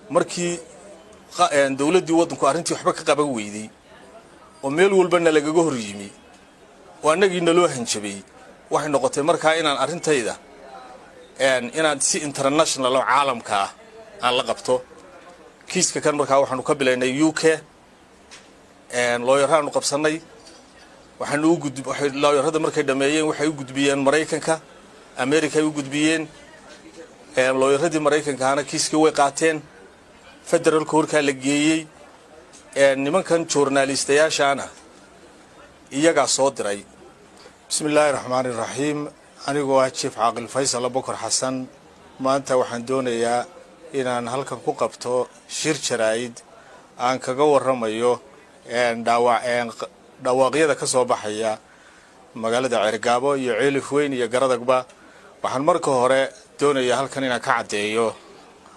Markii dowladdii waddanku arrintii waxba ka qaban weyday oo meel walbana lagaga hor yimi oo annagii naloo hanjabay, waxay noqotay markaa inaan arrintayda inaan si international oo caalamka ah aan la qabto kiiska kan. Markaa waxaanu ka bilaynay UK, looyaraanu qabsannay. Waxaanu u gudb looyarada markay dhameeyeen, waxay u gudbiyeen Maraykanka, America ay u gudbiyeen. Looyaradii Maraykankaana kiiskii way qaateen, federal courtkaa la geeyey. Nimankan journalistayaashaana iyagaa soo diray. Bismi illaahi raxmaani raxiim. Anigoo ah Chief Caaqil Faysal Bokor Xasan, maanta waxaan doonayaa inaan halkan ku qabto shir jaraa'id aan kaga warramayo dhawaaqyada ka soo baxaya magaalada Ceergaabo iyo Ceelif Weyn iyo Garadagba. Waxaan marka hore doonayaa halkan inaan ka caddeeyo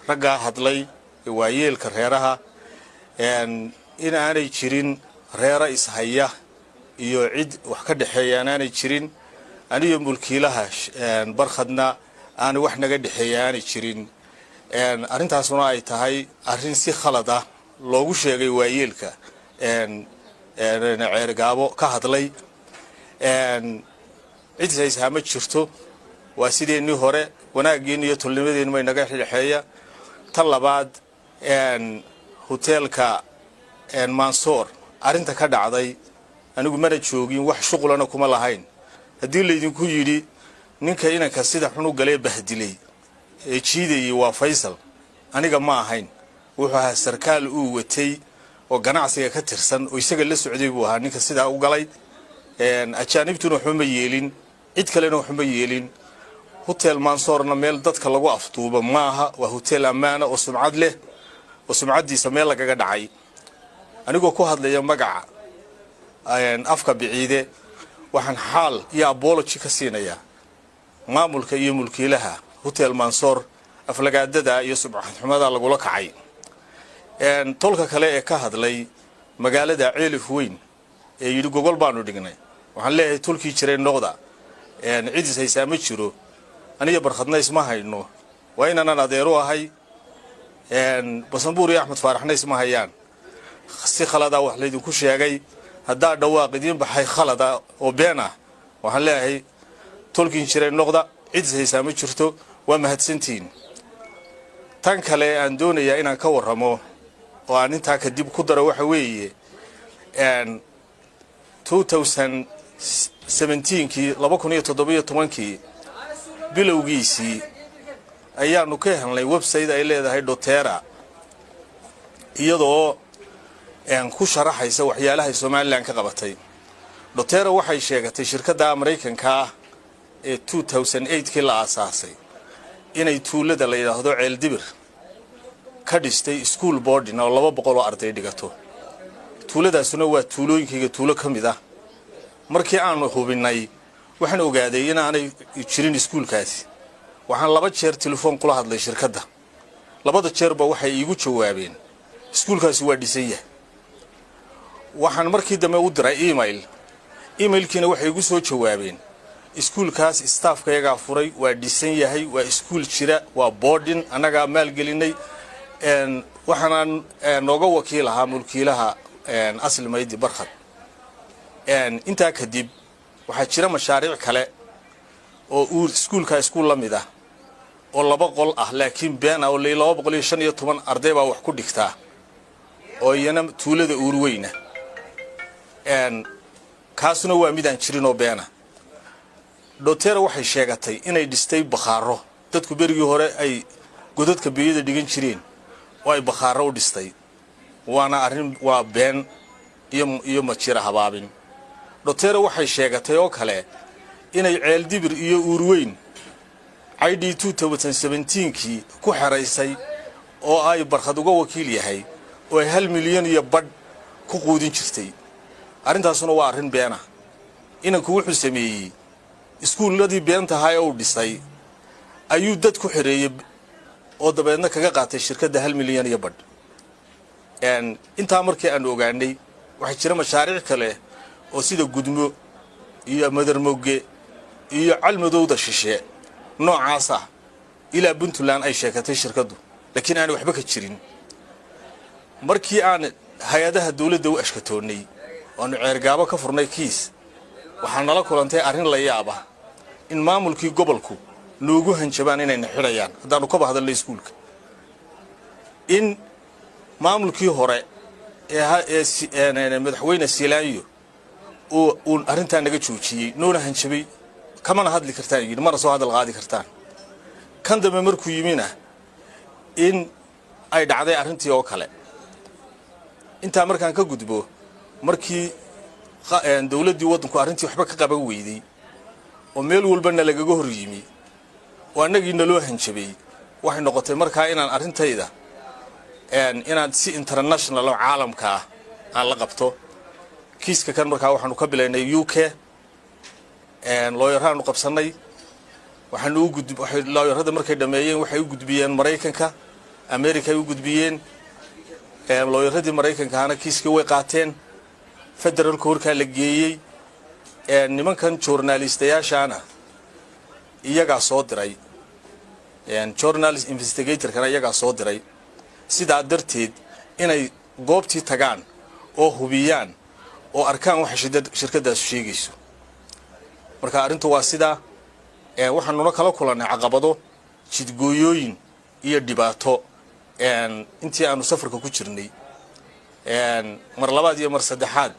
raggaa hadlay ee waayeelka reeraha in aanay jirin reero ishaya iyo cid wax ka dhexeeya aanay jirin. Aniyo mulkiilaha Barkhadna aanay wax naga dhexeeya aanay jirin. Arrintaasuna ay tahay arrin si khalad ah loogu sheegay waayeelka Ceergaabo ka hadlay. Cid haysaa ma jirto, waa sideennii hore, wanaaggeeni iyo tolnimadeenni may naga dhexeeya. Tan labaad, hoteelka Mansoor arrinta ka dhacday anigu mana joogin, wax shuqulana kuma lahayn. Haddii laydinku yidhi ninka inanka sida xun u galee bahdilay ee jiidayay waa Faysal, aniga ma ahayn. Wuxuu ahaa sarkaal uu watay oo ganacsiga ka tirsan oo isaga la socday buu ahaa ninka sidaa u galay. Ajaanibtuna waxba ma yeelin, cid kalena waxba ma yeelin. Hotel Mansoorna meel dadka lagu afduubo maaha. Waa hotel ammaana oo sumcad leh oo sumcaddiisa meel lagaga dhacay. Anigoo ku hadlaya magaca afka Biciide, waxaan xaal iyo apology ka siinayaa maamulka iyo mulkiilaha Hotel Mansoor aflagaadada iyo sumcadxumada lagula kacay. Tolka kale ee ka hadlay magaalada Ceelif Weyn ee yidhi gogol baanu dhignay, waxaan leeyahay tolkii jiray noqda. Cid is haysaa ma jiro. Aniga Barkhadna isma hayno, waa inaanan adeeru ahay. Basanbuur iyo Axmed Faaraxna isma hayaan. Si khaladaa wax laydinku sheegay. Haddaa dhawaaq idiin baxay khalada oo been ah, waxaan leeyahay tolkiin jiray noqda. Cid is haysaa ma jirto. Waa mahadsantihiin. Tan kale aan doonayaa inaan ka warramo oo aan intaa kadib ku daro waxa weeye, 2017kii, 2017kii bilowgiisii, ayaanu ka helnay website ay leedahay Dotera, iyadoo ku sharaxaysa waxyaalahay Somaliland ka qabatay. Dotera waxay sheegatay shirkadda Maraykanka ah ee 2008kii la aasaasay inay tuulada la yidhaahdo Ceeldibir ka dhistay school boarding oo 200 oo arday dhigato. Tuuladaasuna waa tuulooyinkayga tuulo ka mid ah. Markii aanu hubinnay, waxaan ogaaday inaanay jirin iskuulkaasi. Waxaan laba jeer telefoon kula hadlay shirkadda. Labada jeerba waxay iigu jawaabeen iskuulkaasi waa dhisan yahay. Waxaan markii dambe u diray email. Emailkiina waxay igu soo jawaabeen iskuulkaas staffkayagaa furay, waa dhisan yahay, waa iskuul jira, waa boarding, annagaa maalgelinay. Waxaanaan nooga wakiil ahaa mulkiilaha Asli Maydi Barkhad. Intaa kadib waxaa jira mashaariic kale oo uu iskuulkaa iskuul la mid ah oo laba qol ah, laakiin been ah, oo 215 arday baa wax ku dhigtaa, oo iyana tuulada Uurweyna. Kaasuna waa midaan jirin oo beena. Dotera waxay sheegatay inay dhistay bakhaaro dadku berigii hore ay godadka beeyada dhigan jireen oo ay bakhaaro u dhistay. Waana arrin, waa been iyo majira habaabin. Dotera waxay sheegatay oo kale inay Ceeldibir iyo Uurweyn ID 2017kii ku xeraysay oo ay Barkhad uga wakiil yahay oo ay 1.5 milyan ku quudin jirtay. Arrintaasuna waa arrin beena. Inanku wuxuu sameeyey, iskuulladii beentahaa ee uu dhisay ayuu dad ku xereeyey oo dabeedna kaga qaatay shirkadda 1.5 milyan. Intaa markii aanu ogaanay, waxaa jira mashaariic kale oo sida Gudmo iyo Madarmoge iyo Calmadowda shishe noocaas ah ilaa Puntland ay sheegatay shirkaddu, laakiin aanay waxba ka jirin. Markii aan hay-adaha dowladda u ashkatoonnay, oanu Ceergaabo ka furnay kiis, waxaa nala kulantay arrin la yaab ah in maamulkii gobolku noogu hanjabaan inayna xidhayaan haddaanu kaba hadalnay iskuulka, in maamulkii hore ee Madaxweyne Siilaanyo uu arrintaa naga joojiyey, noona hanjabay, kamana hadli kartaan yidhi, mana soo hadal qaadi kartaan. Kan dambe markuu yimina in ay dhacday arrintii oo kale. Intaa markaan ka gudbo, markii dowladdii waddanku arrintii waxba ka qaban weyday oo meel walbana lagaga hor yimi oo annagii naloo hanjabay, waxay noqotay markaa inaan arrintayda inaan si international oo caalamka ah aan la qabto. Kiiska kan markaa waxaanu ka bilaynay UK, looyaraanu qabsannay. Waxaanu u gudb looyarada markay dhammeeyeen, waxay u gudbiyeen Maraykanka, America ay u gudbiyeen. Looyaradii Maraykankaana kiiskii way qaateen, federalka horkaa la geeyey. Nimankan journalistayaashaana iyagaa soo diray, journalist investigatorkana iyagaa soo diray. Sidaa darteed inay goobtii tagaan oo hubiyaan oo arkaan waxa shirkadaasu sheegayso. Marka arrintu waa sidaa. Waxaanuna kala kulannay caqabado, jidgooyooyin iyo dhibaato intii aanu safarka ku jirnay. Mar labaad iyo mar saddexaad,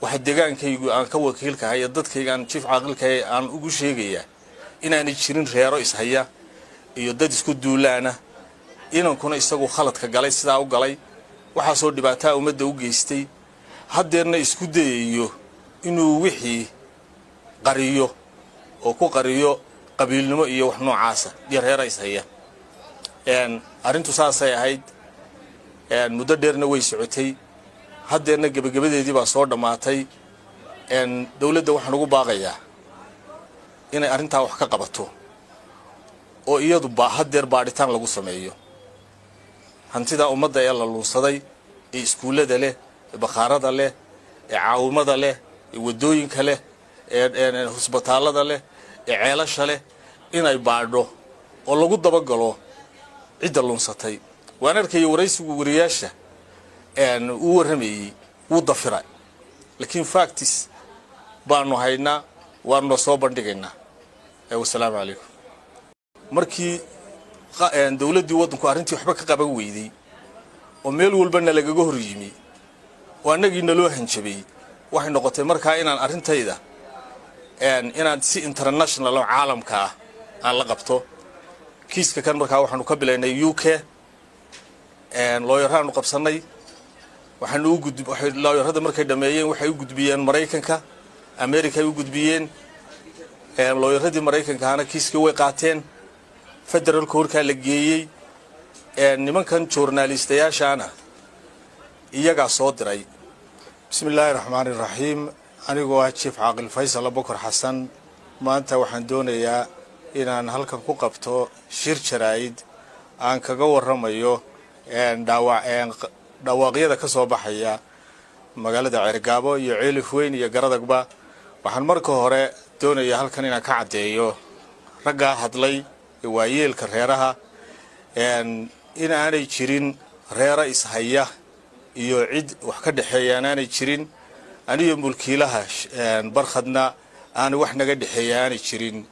waxa degaankaygu aan ka wakiilkahay iyo dadkayga aan jiif caaqilkahay aan ugu sheegayaa inaanay jirin reero ishaya iyo dad isku duulaana. Inankuna isagu khaladka galay, sidaa u galay, waxaasoo dhibaataa ummadda u geystay, haddeerna isku dayayo inuu wixii qariyo oo ku qariyo qabiilnimo iyo wax noocaasa iyo reera ishaya. Arrintu saasay ahayd, muddo dheerna way socotay, haddeerna gebagabadeedii baa soo dhammaatay. Dowladda waxaan ugu baaqayaa inay arrintaa wax ka qabato oo iyadu ba haddeer baadhitaan lagu sameeyo hantida ummadda ee la luunsaday, ee iskuullada leh, ee bakhaarada leh, ee caawimada leh, ee waddooyinka leh, ee husbitaallada leh, ee ceelasha leh, inay baadho oo lagu dabagalo cidda luunsatay. Waan arkaya waraysigu wariyaasha uu warramayey, wuu dafiray, laakiin facts baanu haynaa, waanuna soo bandhigaynaa. Wasalaamu calaykum. Markii dowladdii waddanku arrintii waxba ka qaban weyday oo meel walbana lagaga hor yimi oo annagii naloo hanjabay, waxay noqotay markaa inaan arrintayda inaan si international oo caalamka ah aan la qabto. Kiiska kan markaa waxaanu ka bilaynay UK, looyaraanu qabsannay. Waxaanu u gudb looyarada markay dhammeeyeen, waxay u gudbiyeen Maraykanka, America ay u gudbiyeen. Looyaradii Maraykankaana kiiskii way qaateen, federalka horkaa la geeyey. Nimankan journalistayaashaana iyagaa soo diray. Bismi illaahi raxmaani raxiim. Anigoo ah Jiif Caaqil Faysal Abukar Xasan, maanta waxaan doonayaa inaan halkan ku qabto shir jaraa'id aan kaga warramayo dhawaaqyada ka soo baxaya magaalada Ceergaabo iyo Ceelif Weyn iyo Garadagba. Waxaan marka hore doonayaa halkan inaan ka caddeeyo raggaa hadlay ee waayeelka reeraha in aanay jirin reero ishaya iyo cid wax ka dhexeeyaan aanay jirin. Aniyo mulkiilaha Barkhadna aanay wax naga dhexeeya aanay jirin.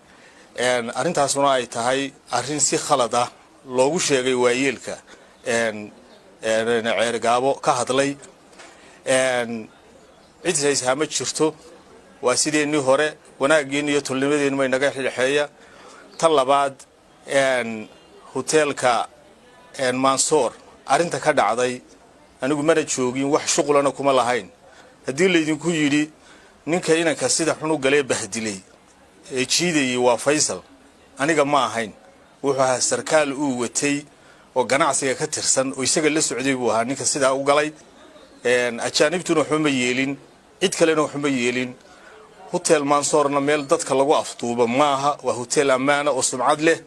Arrintaasuna ay tahay arrin si khalad ah loogu sheegay waayeelka Ceergaabo ka hadlay. Cid haysaa ma jirto, waa sideennii hore, wanaageenni iyo tolnimadeenni may naga dhexeeya. Tan labaad, hoteelka Mansoor arrinta ka dhacday anigu mana joogin, wax shuqulana kuma lahayn. Haddii laydinku yidhi ninka inanka sida xun u galee bahdilay ee jiidayay waa Faysal, aniga ma ahayn. Wuxuu ahaa sarkaal uu watay oo ganacsiga ka tirsan oo isaga la socday buu ahaa ninka sidaa u galay. Ajaanibtuna waxuma yeelin, cid kalena waxuma yeelin. Hotel Mansoorna meel dadka lagu afduubo maaha, waa hotel ammaana oo sumcad leh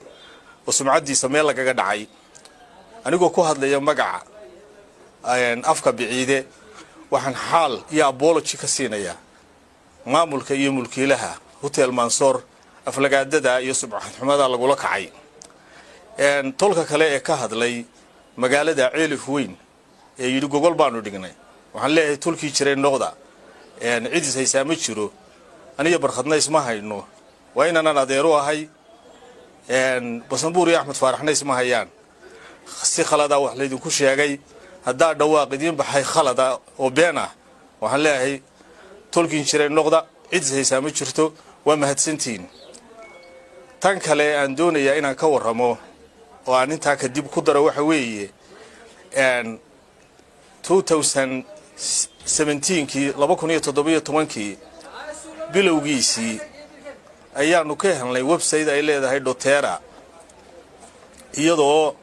oo sumcaddiisa meel lagaga dhacay. Anigoo ku hadlaya magaca afka Biciide, waxaan xaal iyo apology ka siinayaa maamulka iyo mulkiilaha Hotel Mansoor aflagaadada iyo sumcadxumada lagula kacay. Tolka kale ee ka hadlay magaalada Ceelif Weyn. Ee yidhi gogol baanu dhignay, waxaan leeyahay tolkii jiray noqda. Cid is haysaa ma jiro. Aniga Barkhadna isma hayno, waa inaanan adeeru ahay. Basanbuur iyo Axmed Faaraxna isma hayaan. Si khaladaa wax laydinku sheegay. Haddaa dhawaaq idiin baxay khalada oo been ah, waxaan leeyahay tolkiin jiray noqda. Cid is haysaa ma jirto. Waa mahadsantihiin. Tan kale aan doonayaa inaan ka warramo oo aan intaa kadib ku daro waxa weeye, 2017-kii, 2017-kii bilowgiisii, ayaanu ka helnay website ay leedahay Dotera, iyadoo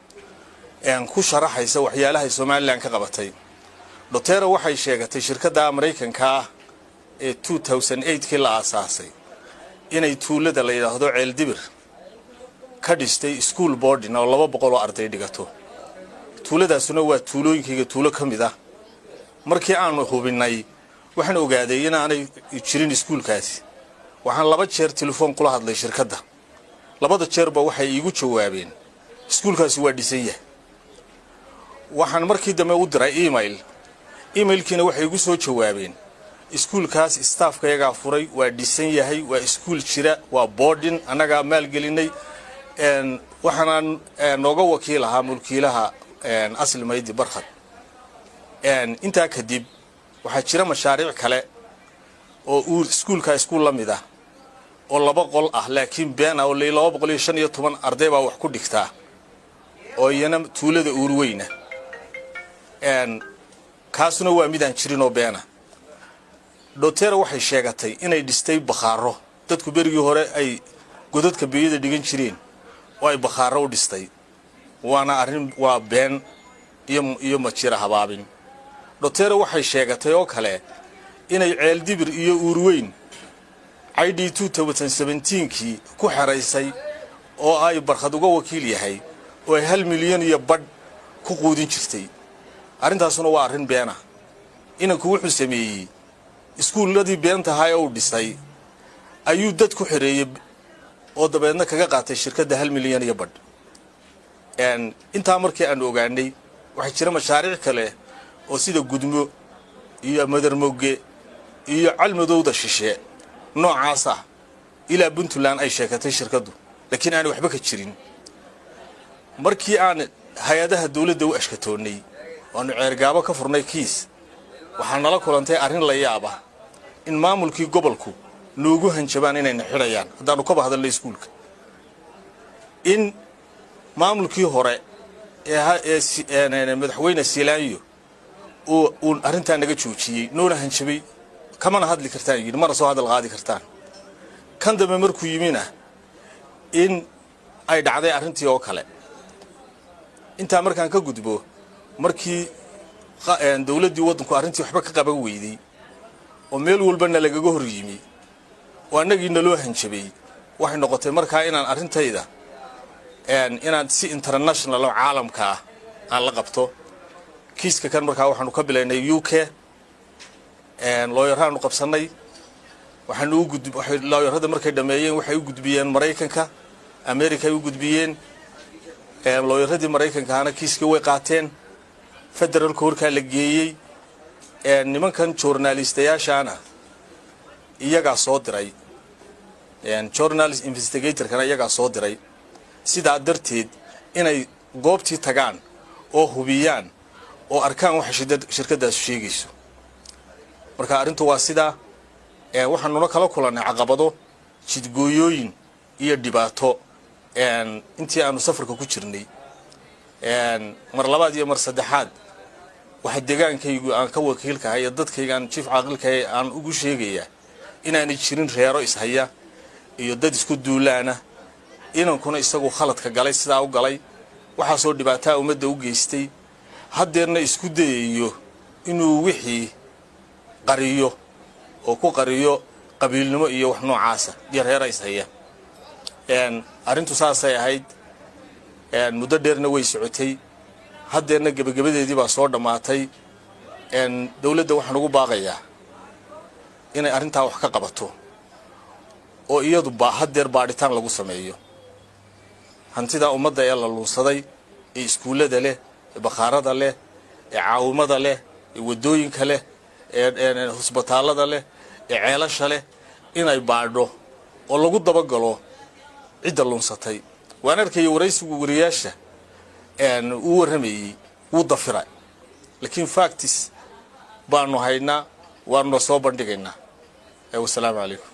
ku sharaxaysa waxyaalahay Somaliland ka qabatay. Dotera waxay sheegatay shirkadda Maraykanka ah ee 2008-kii la aasaasay inay tuulada la yidhaahdo Ceeldibir ka dhistay school boarding oo 200 oo arday dhigato. Tuuladaasuna waa tuulooyinkayga tuulo ka mid ah. Markii aanu hubinnay, waxaan ogaaday inaanay jirin iskuulkaasi. Waxaan laba jeer telefoon kula hadlay shirkadda. Labada jeerba waxay iigu jawaabeen iskuulkaasi waa dhisan yahay. Waxaan markii dambe u diray email. Emailkiina waxay igu soo jawaabeen iskuulkaas staffkayagaa furay, waa dhisan yahay, waa iskuul jira, waa boarding, annagaa maalgelinay. Waxaanaan nooga wakiil ahaa mulkiilaha Asli Maydi Barkhad. Intaa kadib waxaa jira mashaariic kale oo uu iskuulkaa iskuul la mid ah oo laba qol ah, laakiin been ah, oo 215 arday baa wax ku dhigtaa, oo iyana tuulada Uurweyna. Kaasuna waa midaan jirin oo beena. Dotera waxay sheegatay inay dhistay bakhaaro dadku berigii hore ay godadka beeyada dhigan jireen oo ay bakhaaro u dhistay. Waana arrin, waa been iyo majira habaabin. Dotera waxay sheegatay oo kale inay Ceeldibir iyo Uurweyn ID 2017-kii ku xeraysay oo ay Barkhad uga wakiil yahay oo ay 1.5 milyan ku quudin jirtay. Arrintaasuna waa arrin beena. Inanku wuxuu sameeyey, iskuulladii beentahaa ee uu dhisay ayuu dad ku xereeyey oo dabeedna kaga qaatay shirkadda 1.5 milyan. Intaa markii aanu ogaanay, waxaa jira mashaariic kale oo sida Gudmo iyo Madarmoge iyo Calmadowda shishe noocaas ah ilaa Puntland ay sheegatay shirkaddu, laakiin aanay waxba ka jirin. Markii aan hay-adaha dawladda u ashkatoonnay, waanu Ceergaabo ka furnay kiis, waxaa nala kulantay arrin la yaab ah, in maamulkii gobolku noogu hanjabaan inayna xidhayaan haddaanu kaba hadalnay iskuulka, in maamulkii hore ee madaxweyne Silaanyo uu arrintaa naga joojiyey, noona hanjabay, kamana hadli kartaan yidhi, mana soo hadal qaadi kartaan. Kan dambe markuu yimina in ay dhacday arrintii oo kale. Intaa markaan ka gudbo, markii dawladdii waddanku arrintii waxba ka qaban weyday oo meel walbana lagaga hor yimi oo annagii naloo hanjabay, waxay noqotay markaa inaan arrintayda inaan si international oo caalamka ah aan la qabto kiiska kan. Markaa waxaanu ka bilaynay UK. Looyaraanu qabsannay. Waxaanu u gudb looyarada markay dhammeeyeen, waxay u gudbiyeen Maraykanka. America ay u gudbiyeen. Looyaradii Maraykankaana kiiskii way qaateen. Federalka horkaa la geeyey. Nimankan journalistayaashaana iyagaa soo diray, journalist investigatorkana iyagaa soo diray. Sidaa darteed inay goobtii tagaan oo hubiyaan oo arkaan waxa shirkadaasu sheegayso. Marka arrintu waa sidaa. Waxaanuna kala kulannay caqabado, jidgooyooyin iyo dhibaato intii aanu safarka ku jirnay. Mar labaad iyo mar saddexaad, waxaa degaankaygu aan ka wakiilkahay iyo dadkayga aan jiif caaqilkahay aan ugu sheegayaa inaanay jirin reero ishaya iyo dad isku duulaana. Inankuna isagu khaladka galay, sidaa u galay, waxaasoo dhibaataa ummadda u geystay, haddeerna isku dayayo inuu wixii qariyo oo ku qariyo qabiilnimo iyo wax noocaasa iyo reera ishaya. Arrintu saasay ahayd. Muddo dheerna way socotay, haddeerna gebagabadeedii baa soo dhammaatay. Dawladda waxaan ugu baaqayaa inay arrintaa wax ka qabato oo iyadu ba haddeer baadhitaan lagu sameeyo hantida ummadda ee la luunsaday, ee iskuullada leh, ee bakhaarada leh, ee ee caawimada leh, ee waddooyinka leh, ee husbitaallada leh, ee ceelasha leh, inay baadho oo lagu dabagalo cidda lunsatay. Waan arkaya waraysigu wariyaasha uu warramayey, wuu dafira, laakiin facts baanu haynaa, waanuna soo bandhigaynaa. Wasalaamu calaykum.